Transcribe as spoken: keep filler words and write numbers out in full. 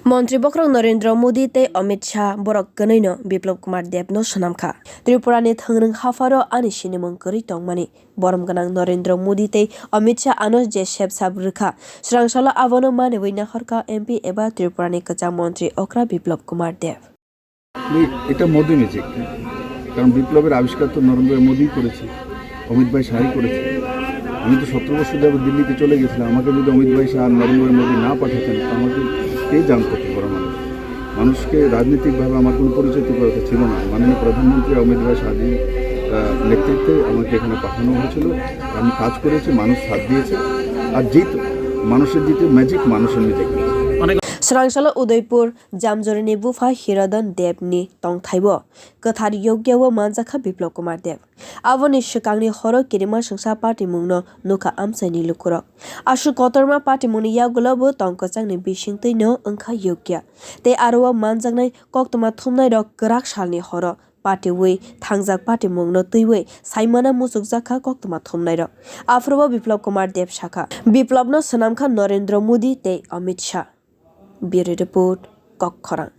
Montri bokhorok Narendra Modi tei Amit Shah borok kwnwino Biplab Kumar Debno swnamkha. Tripurani thwngrwng hapharo ani sinimung kwrwi tongmani. Borom gwnang Narendra Modi tei Amit Shah ano je sepsap rwkha, swrangsalo abono maniwi nahorkha M P eba Tripurani kwchang montri okra Biplab Kumar Deb. এটা মোদি ম্যাজিক, কারণ বিপ্লবের আবিষ্কার তো নরেন্দ্র মোদিই করেছে, অমিত ভাই শাহই করেছে। আমি তো সতেরো বছর যাবত দিল্লিতে চলে গেছিলাম, আমাকে যদি অমিত ভাই শাহ আর নরেন্দ্র মোদি না পাঠাতেন, তো আমাকে কে জানতো ত্রিপুরা মানুষ? মানুষকে রাজনৈতিকভাবে আমার কোনো পরিচয় ত্রিপুরাতে ছিল না। মাননীয় প্রধানমন্ত্রী অমিত ভাই শাহজির নেতৃত্বে আমাকে এখানে পাঠানো হয়েছিল। আমি কাজ করেছি, মানুষ সাথ দিয়েছে। আর জিত মানুষের জিতে, ম্যাজিক মানুষের নিজে করেছে। Swrangsalo Udaipur Jamjorini bupha Hirodon Debni tongthaibo kwthar yogyao manjakha Biplab Kumar Deb. Aboni swkangni horo kirima swngsa patimungno nukha amchaini lukurok. Aswk kotorma patimungni yagulobo tong kwchangni bisingtwino wngkha yogya. Tei aro o manjaknai koktwma thumnairok kwrak salni horo patiwi thangjak patimungno twiwi saimana muchukjakha koktwma thumnairok. Aphuru o Biplab Kumar Deb sakha, Biplabno swnamkha Narendra Modi tei Amit Shah. Bureau Report, Kokkhorang.